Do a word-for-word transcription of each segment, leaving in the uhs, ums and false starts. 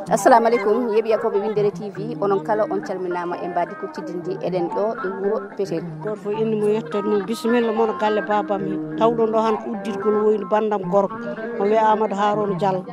Assalamu aleykum, yeeɓiyakooɓe Winndere T V, onon kala on calminaama e mbaadi kuccitndi. Eɗen ɗo e wuro Petel. Gooto fof inde mum, yettoode mum, bisimilla mon galle baabam he. Tawɗon ɗo hannde ko udditingol woyde banndam gorko, mo wiyee Amadou Harouna Diallo.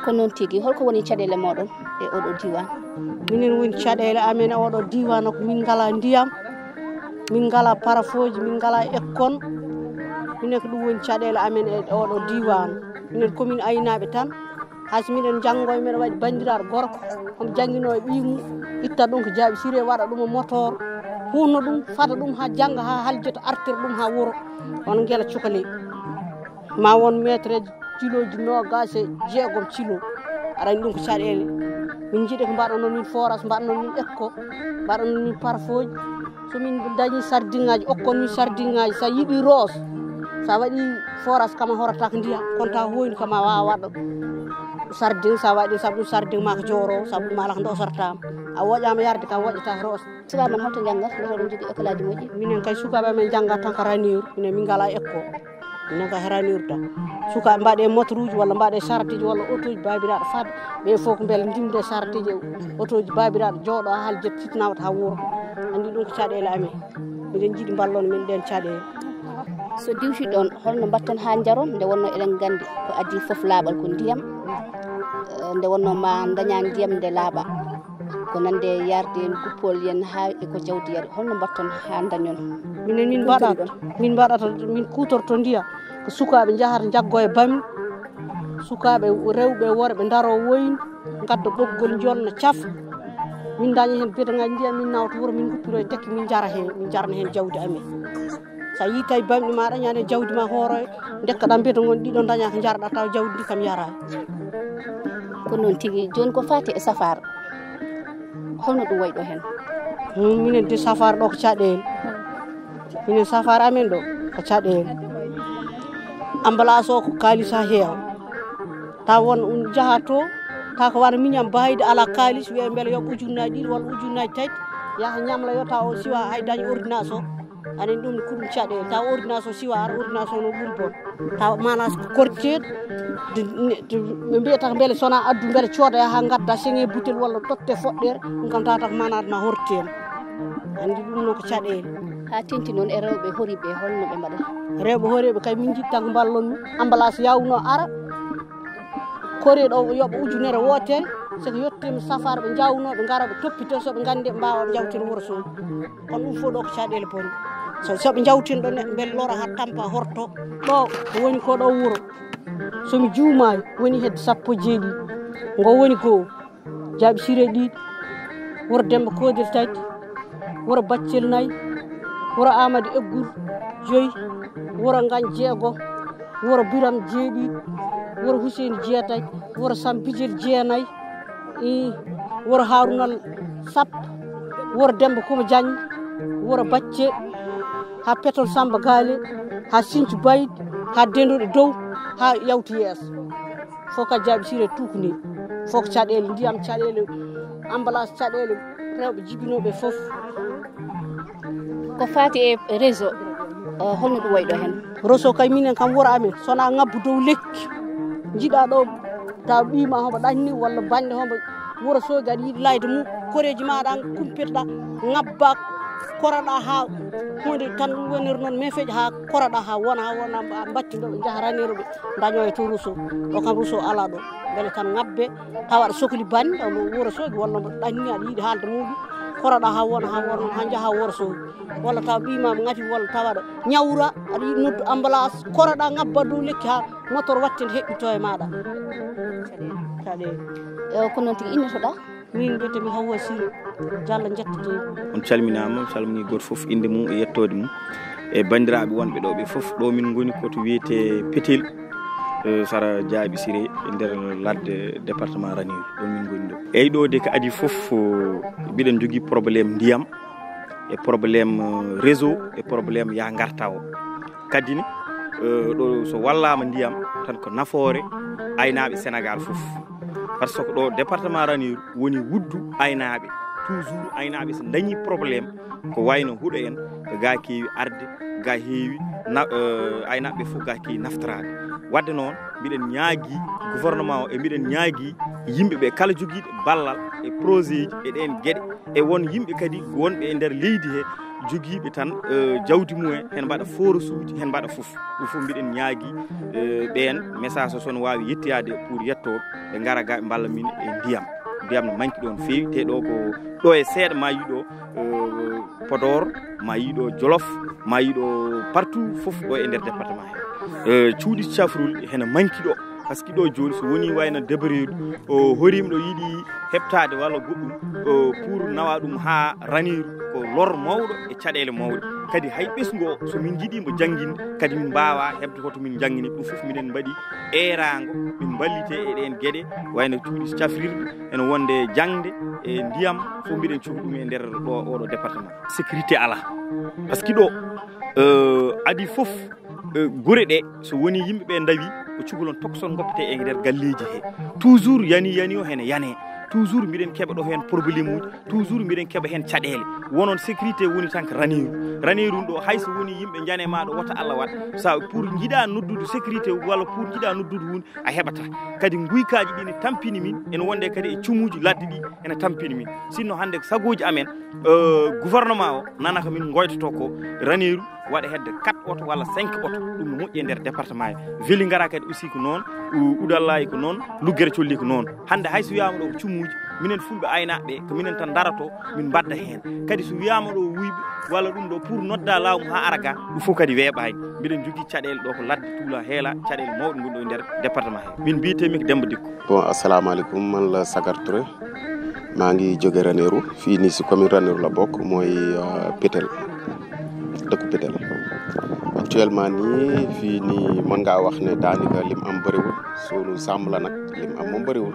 Ko noon tigi, holko woni caɗeele mooɗon e oɗo diiwaan? Minen woni caɗeele amen e oɗo diiwaan, ko min ngalaa ndiyam, min ngalaa parafooji, min ngalaa ekkol. Minen ko ɗum woni caɗeele amen e oɗo diiwaan. Minen ko min aynaaɓe tan. Hay so miɗen njanngo, miɗo waɗi banndiraaɗo gorko, omo jannginoo e ɓiy mum, itta ɗum ko Jaaɓi Siree, waɗa ɗum e motoor, huuno ɗum, fada ɗum haa jannga, haa haljoto, artira ɗum haa wuro. Onon ngela cukalel. Ma won meetereeji kilooji noogaas e jeegom kilo. Aɗa anndi ɗum ko caɗeele. Min njiɗi ko mbaɗanon min forage, mbaɗanon min ekko, mbaɗanon min parfooji. So min dañii sardiŋaaji, okkon min sardiŋaaji. So a yiɗi roos, so a waɗi forage kam a horataako ndiyam, kono ta hooyni kam a waawa waɗa sardiŋ. So a waɗi, sabu ɗum sardiŋ ma ko jooro, sabu ɗum ala ko ndosortaama. A woƴaama yarde kam, woƴata roos. Sukaaɓe mon holto njannga? Mbeɗa oɗon njogii école aji moƴƴi? Minen kay sukaaɓe amen njannga tan ko Raneeru, minen min ngalaa ekko. Minen ko Raneeru tan. Sukaaɓe mbaɗe motoruuji walla mbaɗe sareteeji walla otooji baabiraaɗo fada. Ɓe fof ko mbele ndimde sareteeji e otooji baabiraaɗo jooɗo haa haljet fitnawata haa wuro. Anndi ɗum ko caɗeele amen. Miɗen njiɗi mballon min ɗeen caɗeele. So diwti ɗon, holno mbaɗton haa njaron? Nde wonnoo eɗen nganndi ko adii fof laaɓal ko ndiyam. Eh, nde wonnoo ma ndaña ndiyam nde laaɓa. Ko nande yarde en guppol yen haa e ko jawdi yari. Holno mbaɗton haa ndañon? Minen min mbaɗat, min mbaɗata, min kuutorto ndiyam. Ko sukaaɓe njahata njaggo e bami. Sukaaɓe rewɓe e worɓe ndaro woyni, ngadda ɓoggol njolna cafa. Min ndaña heen bedaŋaaji ndiyam, min nawta wuro, min nguppiro e tekke, min njara heen, min njarna heen jawdi amen. So a yii tawi bamɗi ma ɗañaani e jawdi ma hooro, ndekkaɗa mbedon ngon ɗiɗo ndaña ko njarɗa taw jawdi ndi kam yaraani. Ko noon tigi. Jooni ko faati e safaara, holno ɗum wayi ɗo heen? Hmm, minen de safaara ɗo ko caɗeele. Minen safaara amen ɗo ko caɗeele. Ambalaas o ko kaalis haa heewa. Taw won un jaha to, taw ko wano miñam bayde ala kaalis, wiya mbele yoɓ ujunnaaji ɗiɗi walla ujunnaaji tati, yaha ñamla yo taw o siwa hay dañ ordonnance o. Anen ɗum ko ɗum caɗeele. Taw ordonnance o siwa ara, ordonnance o no ɓuri bon. Taw manas ko korteeɗo, de, ne, de, ɓe mbiyata ko mbele sona addu mbele cooda yaha ngadda seŋe butel walla totte foɗɗere, ɗum kam tawata ko manade ma horteema. Anndi ɗum noon ko caɗeele. Haa teŋti noon e rewɓe horiiɓe, holno ɓe mbaɗata? Rewɓe horiiɓe kay min njiɗ tan ko mballon mi. Ambalaas yawno ara, koriiɗo o yoɓa ujunere wootere, so ko yettiima safaara ɓe njawnoo, ɓe ngara ɓe toppitoo, so ɓe nganndi ɓe mbaawa njawtira wuro so. Kono ɗum fof ɗo ko caɗeele bonɗe. So, so ɓe njawtino ɗo neɗɗo mbele lora haa tampa horto. Ɗo ko woni ko ɗo wuro. So mi juumaani woni hedde sappo e jeeɗiɗi. Ngo woni goo. Jaaɓi Siree ɗiɗi, wuro Demba Koodel tati, wuro Baccel nayi, wuro Amadou Eggur joyi, wuro Ngañ jeego, wuro Biram jeeɗiɗi, wuro Huseyni jeetati, wuro Sam Bijel jeenayi, ii, wuro Harunal sappo, wuro Demba Kuba Jañ, wuro Bacce, haa Petol Samba Gaale, haa Sincu Baydi, haa Denduɗe dow, haa yawti yeeso. Fof ka Jaaɓi Siree tukni. Fof ko caɗeele ndiyam, caɗeele ambalaas, caɗeele rewɓe jibinooɓe fof. Ko faati e réseau, eh, holno ɗum wayi ɗo heen? Réseau kay minen kam wuro amen, so wonaa ngabbu dow lekki. Njiɗa ɗo taw ɓiy ma homo ɗanni walla bannde homo wuro soogi aɗa yiɗi layde mum, koreeji maɗa an kumpirɗa, ngabba, koroɗa haa huunde tan ɗum woniri noon mefeƴ haa koroɗa haa wona, haa wona mba-, mbattindo ɓe njaha Raneeru ɓe ndaño e to Rosso. Ɗo kam Rosso alaa ɗo. Mbele tan ngabbe, tawa aɗa sokli bannde, ɗo wuro soogi walla mbo ɗanni aɗa yiɗi haalde muɗum, koroɗa haa wona, haa wona, haa njaha wuro soogi. Walla tawa ɓiy ma ngati, walla tawa aɗa ñawra, aɗa yiɗi noddu ambalaas, koroɗa ngabba dow lekki haa motor watte nde heɓɓito e maɗa. Caɗeele. Eh, ko noon tigi innotoɗa? Min mbiyetee mi Hawwa Siree, Diallo Njetteteeɗo. On calminaama, on calminii gooto fof innde mum e yettoode mum. E banndiraaɓe wonɓe ɗo ɓe fof, ɗo min ngoni ko to wiyetee Petel, eh, sara Jaaɓi Siree, e nder ladde département Raneeru, ɗo min ngoni ɗo. Eyi, ɗo de ko adii fof, eh, mbiɗen njogii problème ndiyam, e problème, eh, réseau, e problème ya ngarta o. Kadi ne, eh, ɗo so wallaama ndiyam tan ko nafoore aynaaɓe Senegaal fof. Par ce que ɗo département Raneeru woni wuddu aynaaɓe. Toujours aynaaɓe so ndañii problème, ko wayno huɗo en, ko ga keewi arde, ga heewi na-, eh, aynaaɓe fof ga keewi naftoraade. Wadde noon, mbiɗen ñaagi gouvernement o, e mbiɗen ñaagi yimɓe ɓe kala jogiiɓe ballal e projet ji e ɗeen geɗe, e won yimɓe kadi wonɓe e nder leydi he, jogiiɓe tan, eh, jawdi mumen, hen mbaɗa forusuuji, hen mbaɗa fof. Ɗum fof mbiɗen ñaagi, eh, ɓeen message o, so no waawi yettoyaade pour yettooɓe, ɓe ngara ga, ɓe mballa min e ndiyam. Ndiyam no manki ɗo no feewi, te ɗo ko, ɗo e seeɗa ma yiɗo, eh, Podor, ma yiɗo Jolof, ma yiɗo partout fof ɗo e nder département he. Eh, cuuɗi cafrul hena manki ɗo, parce que ɗo jooni so woni wayno débrouille o horiima ɗo yiɗi heɓtaade walla goɗɗum, eh, pour nawa ɗum haa Raneeru, ko lor mawɗo e caɗeele mawɗe. Kadi hay ɓesngu o, so min njiɗi mbo jannginde, kadi min mbaawa heɓde hoto min njanngini. Ɗum fof minen mbaɗi eeraango, min mballite e ɗeen geɗe, wayno cuuɗi cafrirɗi, ene wonde jaŋde e ndiyam, fof mbiɗen cohli ɗum e nder ɗo, oɗo département. Sécurité alaa. Parce que ɗo, eh, adii fof, eh, gure ɗe, so woni yimɓe ɓe ndawi, ko cukalon tokson ngoppete e nder galleeji he. Toujours yani, yani o hene yane. Toujours mbiɗen keɓa ɗo heen problème uji. Toujours mbiɗen keɓa heen caɗeele. Wonon sécurité woni tan ko Raneeru. Raneeru ɗo, hay so woni yimɓe njane ma ɗo, wota Allah waɗ. Sa pour njiɗa noddude sécurité walla pour njiɗa noddude hunde, a heɓata. Kadi nguykaaji ɗi ne tampini min, ene wonde kadi e cumuuji ladde ɗi ene tampini min. Sinno hannde ko sagooji amen, eh, gouvernement o nana ko min ngoytoto ko, Raneeru waɗa hedde quatre oto walla cinq oto, ɗum no moƴƴi e nder département he. Vélingara kadi aussi ko noon, U-, Udallahi ko noon, Luggere Colli ko noon. Hannde hay so wiyaama ɗo ko cumuuji, minen Fulɓe aynaaɓe ɓe, ko minen tan ndaroto, min mbadda heen. Kadi so wiyaama ɗo Wuyɓe walla ɗum ɗo pour nodda laamu haa ara ga, ɗum fof kadi weeɓaani. Mbiɗen njogii caɗeele ɗo ko ladde tuula heela, caɗeele mawɗe ngoni ɗo e nder département he. Min mbiyetee-mi ko Demmba Dikko. Bon, assalamu alaikum, man la Sagar Touré. Maa ngi jóge Ranérou. Fii nii si commune Ranérou la bokk, mooy, euh, Pétel, dëkku Pétel. Actuellement nii, fii nii mën ngaa wax ne daanaka lim am bëriwul. Sunu sàmm la nag, lim am moom bëriwul.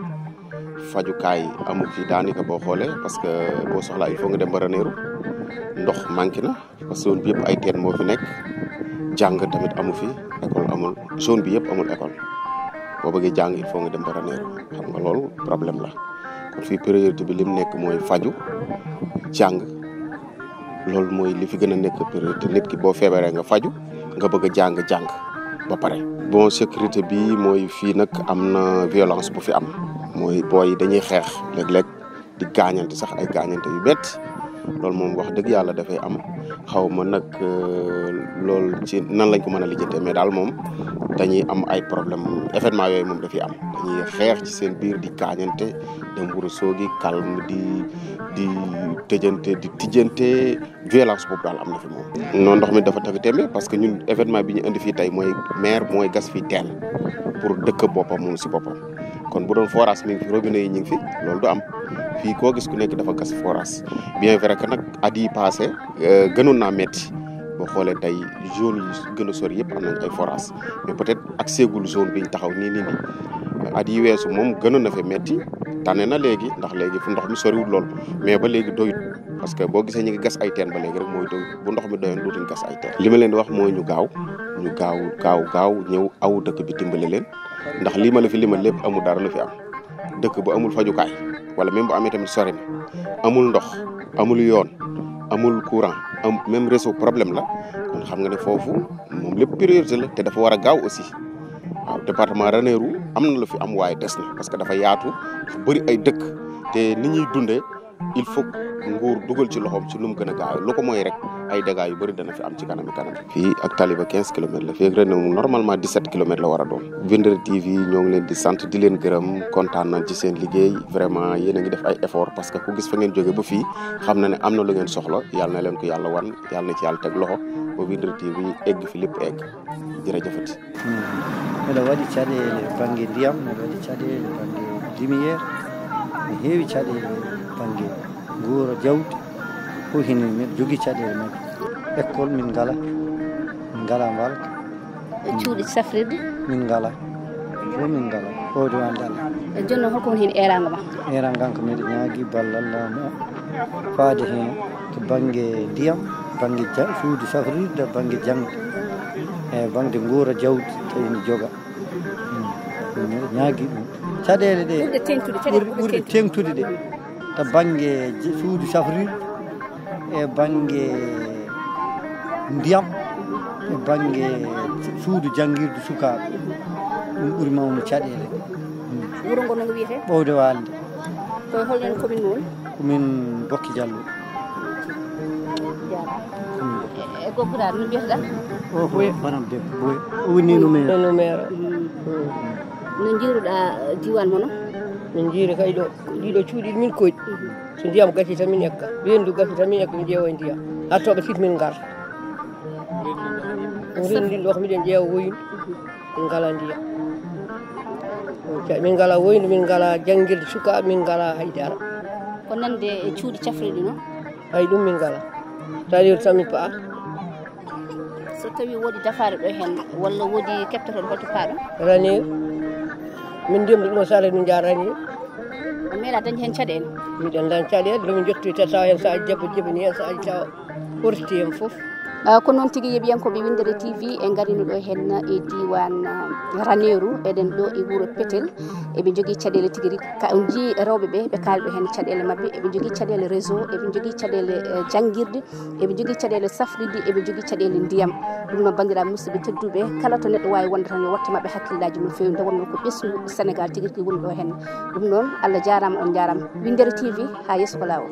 Fajukaay amu fi daanaka boo xoolee, parce que boo soxlaa il faut nga dem ba Ranérou. Ndox manqué na, parce que zone bi yëpp ay teen moo fi nekk. Jàng tamit amu fi, école amul. Zone bi yëpp amul école. Boo bëggee jàng, il faut nga dem ba Ranérou. Xam nga loolu problème la. Kon fii priorité bi lim nekk mooy faju, jàng. Loolu mooy li fi gën a nekk priorité. Nit ki boo feebaree nga faju, nga bëgg a jàng, jàng ba pare. Bon, sécurité bi mooy fii nag am na violence bu fi am. Mooy booy dañuy xeex léeg-léeg, di gaañante sax, ay gaañante yu metti. Loolu moom wax dëgg Yàlla dafay am. Xaw ma nag, euh, loolu ci nan lañ ko mën a lijjantee, mais daal moom dañuy am ay problème. Événement yooyu moom dafay am. Dañuy xeex ci seen biir, di gaañante, dem Wuro Soogi, calme, di, di tëjante, di tijjante. Violence boobu daal am na fi moom. Non, ndox mi dafa tagg tembe, parce que ñun événement bi ñu indi fii tey mooy maire mooy gas fii teen pour dëkk boppam moom si boppam. Kon bu doon forage mi ngi fi, robinet yi ñu ngi fi, loolu du am. Fii koo gis ku nekk dafa gas forage. Bien vrai que nag at yi passé, euh, gënoon naa metti. Boo xoolee tey zone yi gën a sori yëpp am nañ ay forage, mais peut-être accès gul zone bi ñu taxaw nii, nii, nii. At yi weesu moom gënoon na fi metti, tane na léegi, ndax léegi fu ndox mi soriwul lool, mais ba léegi doyut, parce que boo gisee ñu ngi gas ay teen ba léegi rek mooy doyut. Bu ndox mi doyoon, dootuñ gas ay teen. Li ma leen di wax mooy ñu gaaw, ñu gaaw, gaaw, gaaw ñëw aw dëkk bi dimbali leen, ndax lii ma la fi limal lépp amul dara lu fi am. Dëkk bu amul fajukaay, wala même bu amee tamit sori na, amul ndox, amul yoon, amul courant, am, même réseau problème la. Kon xam nga ne foofu moom lépp priorité la, te dafa war a gaaw aussi. Waaw, département Ranérou am na lu fi am, waaye des na, parce que dafa yaatu, dafa bëri ay dëkk, te ni ñuy dundee, il faut que nguur dugal ci loxoom ci nu mu gën a gaaw. Lu ko mooy rek, ay dégâts yu bëri dana fi am ci kanam i kanam. Fii ak taliba quinze kilomètres la, fii ak Ranérou normalement dix-sept kilomètres la war a doon. Vindere T V, ñoo ngi leen di sant, di leen gërëm, kontaan nañ ci seen liggéey. Vraiment, yéen a ngi def ay effort, parce que ku gis fa ngeen jóge ba fii, xam na ne am na lu ngeen soxla. Yàlla na leen ko Yàlla wan, Yàlla na ci Yàlla teg loxo, ba Vindere T V egg fi lépp egg. Jërëjëfati. Miɗo waɗi caɗeele bannge ndiyam, miɗo waɗi caɗeele bannge lumière, mi heewi caɗeele bannge nguura jawdi, fof hino miɗo jogii caɗeele majje. École min ngala, min ngala mbalka. E cuuɗi safrirɗi? Min ngala, fof min ngala, fowde wonde Allah. E jooni noon, holko woni heen eeraango ma? Eeraango am ko miɗo ñaagi ballal laamu o, faade heen to bannge ndiyam, bannge ja-, suudu safrirde, bannge jaŋde, e bannge nguura jawdi, tawi ene joga. Hmm. Miɗo ñaagi ɗum. Caɗeele ɗe ɓurɗe teeŋtude, caɗeele ɓurɗe, ɓurɗe teeŋtude ɗe, to bannge je-, suudu safrirde, e bannge ndiyam, e bannge suudu janngirdu sukaaɓe. Ɗum ɓuri mawnude caɗeele. Wuro ngo no ngo wiyetee? Ɓowde waalde. Ko e holno en commune mo woni? Ko min Bokki Jallo. E goppuɗaa no mbiyetee-ɗaa? O ko banam debbo. Boy. O woni numéro. Numéro. No njiiruɗaa diiwaan mo no? Min njiiri kay ɗo ɗiɗo cuuɗi min koyɗi. So ndiyam gasi tan min ekka. Weendu gasi tan min ekka, min ƴeewa e ndiyam. Artooɓe sit min ngar. Min ndin ɗo ko miɗen ƴeewa woyindu. Min ngala ndiyam. Min ngala woyindu, min ngala janngirde sukaaɓe, min ngala haydara. Ko nande e cuuɗi cafriɗi no? Hay ɗum min ngala. Tarir tan min pa'a. So tawi woodi dafaare ɗo heen walla woodi keɓtotoɗo, holto paaɗo? Ranir. Min ndiyam ɗum o sare min njaha ranir. A meeɗa dañde heen caɗeele? Miɗen dañ caɗeele, ɗum min jottoyta tawa heen saaji debbo jibini heen saaji tawa horti heen fof. Ko noon tigi yeɓiyankooɓe Winndere T V, en ngarino ɗo heen e diiwaan Raneeru, eɗen ɗo e wuro Petel. Eɓe njogii caɗeele tigi rigi. Ka on njii rewɓe ɓe, ɓe kaali ɗo heen caɗeele maɓɓe. Eɓe njogii caɗeele réseau, eɓe njogii caɗeele eh, janngirde, eɓe njogii caɗeele safridi, eɓe njogii caɗeele ndiyam. Ɗum noon, banndiraaɓe musidɓe tedduɓe, kala to neɗɗo waawi wonde tan, yo waɗtu maɓɓe hakkillaaji no feewi, nde wonnoo ko ɓesngu Senegaal tigi rigi woni ɗo heen. Ɗum noon, Allah jaaraama, on njaaraama. Winndere T V, haa yeeso ko laawol.